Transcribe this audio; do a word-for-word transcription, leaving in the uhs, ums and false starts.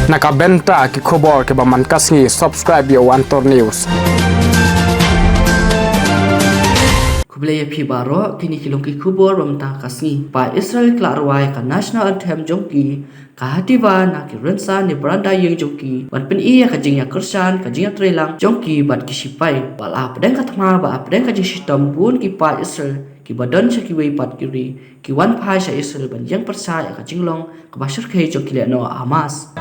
Na ka bynta ki khubor kiba man ka sngi, subscribe ïa u Antor News. Khublei ïa phi baroh, kine ki long ki khubor ba mynta ka sngi. Ki paid Israel ki la rwai ïa ka national anthem jong ki, ka hativa na ki rynsan ne baranda ïing jong ki, ban pyni ïa ka jingïakyrshan, ka jingïatreilang jong ki bad ki shipai. Bad hapdeng ka thma bad hapdeng ka jingshitom, bun ki paid Israel kiba don sha kiwei pat ki ri ki wan phai sha Israel ban ïeng pyrshah ïa ka jinglong kaba shyrkhei jong ki lehnoh Hamas.